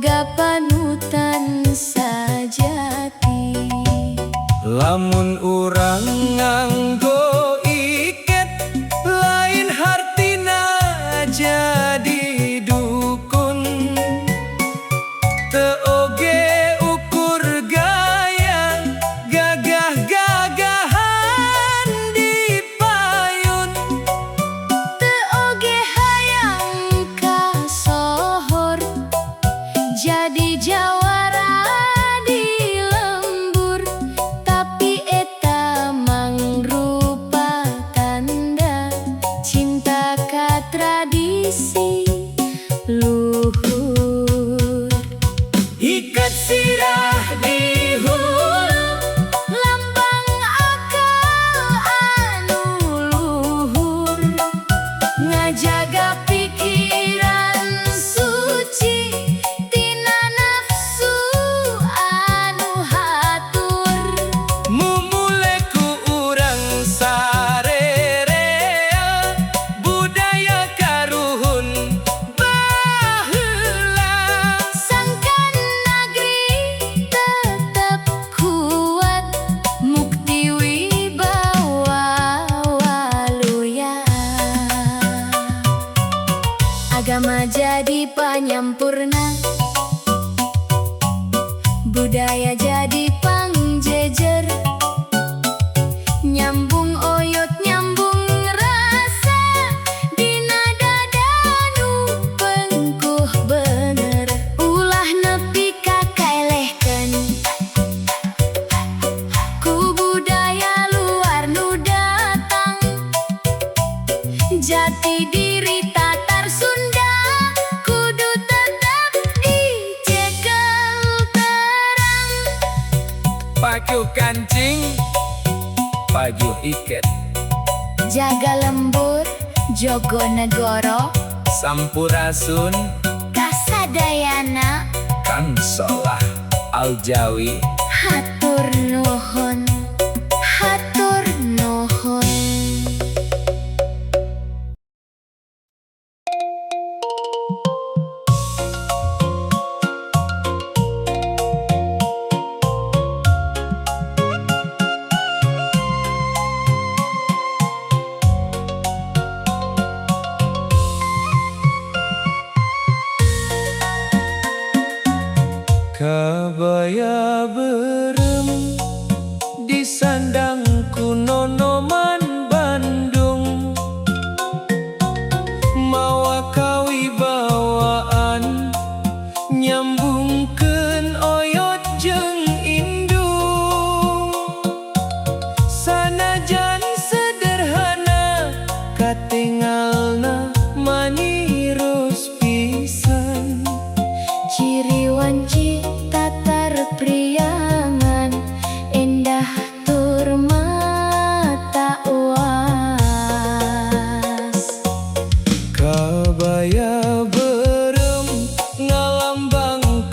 Boga panutan sajati. Lamun urang nganggo iket, lain hartina jadi dukun. Teu oge ukur gaya gagah-gagahan di payun. Teu oge hayang kasohor, jadi jawara di lembur. Tapi eta mangrupa tanda cinta ka tradisi luhur. Iket sirah di hulu, lambang akal anu luhur, ngajaga pikiran suci tina nafsu anu hatur. Mumule ku urang sarerea budaya karuhun baheula. Sangkan negeri tetap kuat, mukti wibawa waluya. Agama jadi panyampurna, budaya jadi pangjejer. Nyambung oyot, nyambung rasa, dina dada nu pengkuh bener. Ulah nepi ka kaelehkeun ku budaya luar nu datang. Jati diri tatar Sunda kudu tetap dicekel terang. Pacuh kancing, pajuh iket. Jaga lembur, jogo negoro. Sampurasun. Kasadayana. Kang Solah Aljawi. Hatur nuhun, hatur nuhun. Kabaya beureum disandang ku nonoman Bandung, mawa kawibawaan nyambungkeun oyot jeung indung. Sanajan sederhana, katingalna manirus pisan. Ciri wanci tatar priangan, endah tur mata uas. Kabaya beureum ngalambangkeun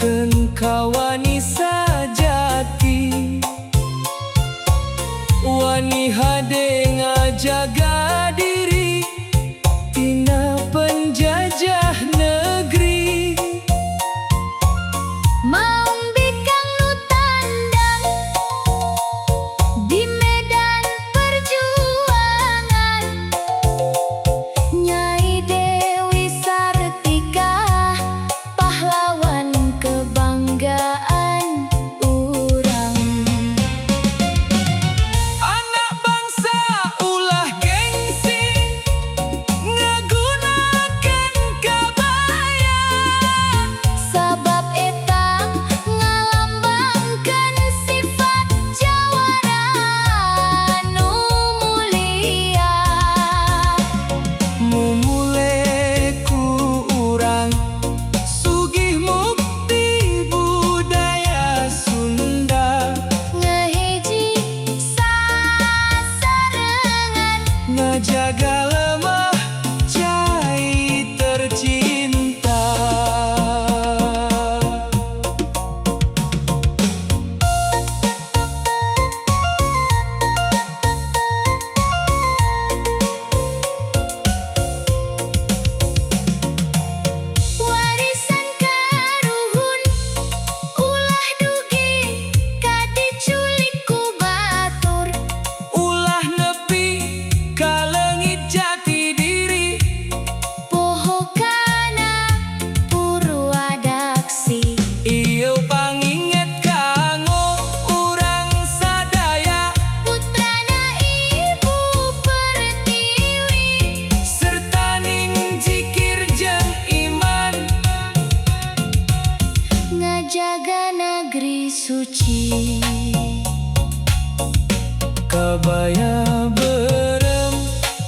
Kabaya beureum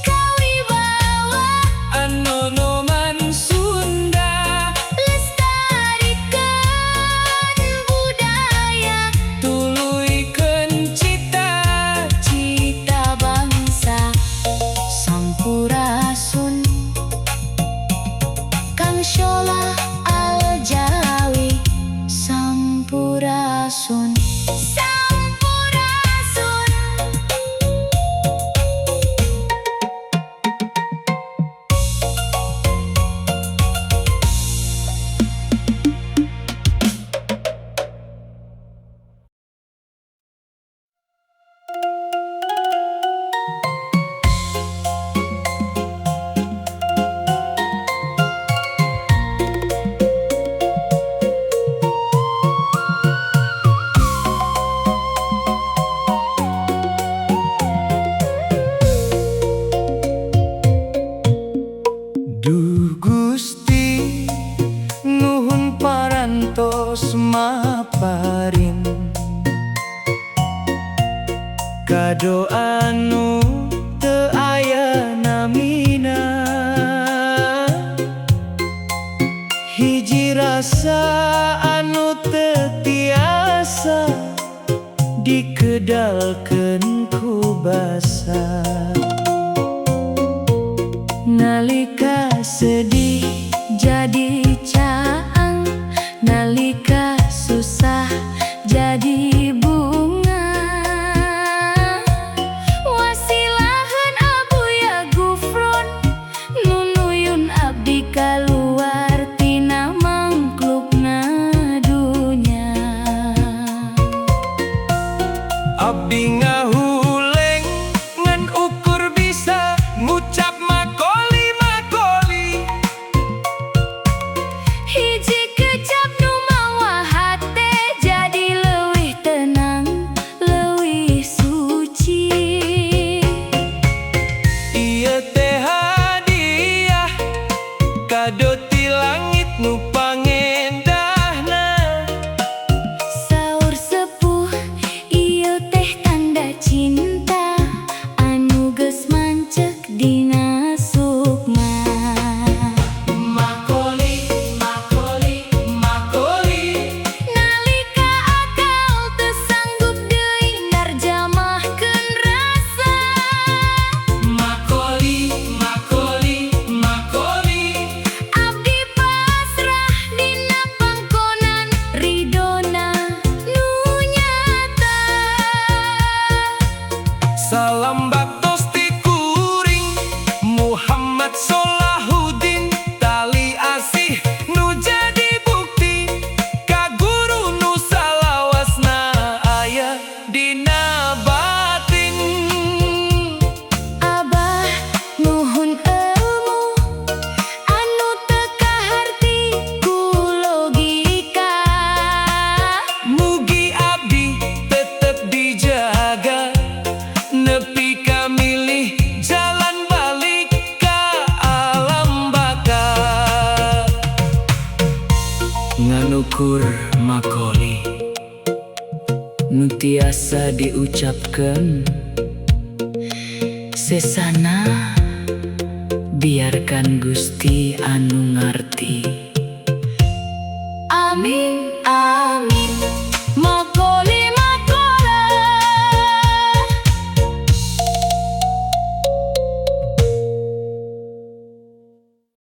Kawibawa Anonoman Sunda. Lestarikan budaya. Tuluykeun cita. Cita bangsa. Sampurasun, Kang Sholah Aljawi. Sampurasun. Sampurasun. Duh Gusti, nuhun parantos maparin kado anu teu aya namina. Hiji rasa anu teu tiasa dikedalkeun ku basa. Nalika sedih jadi caang, nalika susah jadi bunga. Wasilahan Abuya Gufron nunuyun abdi kaluar tina mangklukna dunya. Abdi ngahuleng ngan ukur bisa ngucap makoli makoli. Hiji kecap nu mawa hate jadi leuwih tenang, leuwih suci. Ieu teh hadiah kado ti langit nu pangendahna. Saur sepuh, ieu teh tanda cinta anu geus mancek dina sukma. Makoli makoli makoli. Nalika akal teu sanggup deui narjamahkeun rasa, Makoli makoli makoli. abdi pasrah dina pangkonan ridona nu nyata. Salam baktos ti kuring Muhammad Solahuddin. Tali asih nu jadi bukti ka guru nu salawasna aya dina batin. Abah, nuhun ilmu anu teu kaharti ku logika. Mugi abdi tetep dijaga nepi ka milih jalan balik ka alam baka. Nganukur makoli nu tiasa diucapkeun, sesana biarkan Gusti anu ngarti. Amin.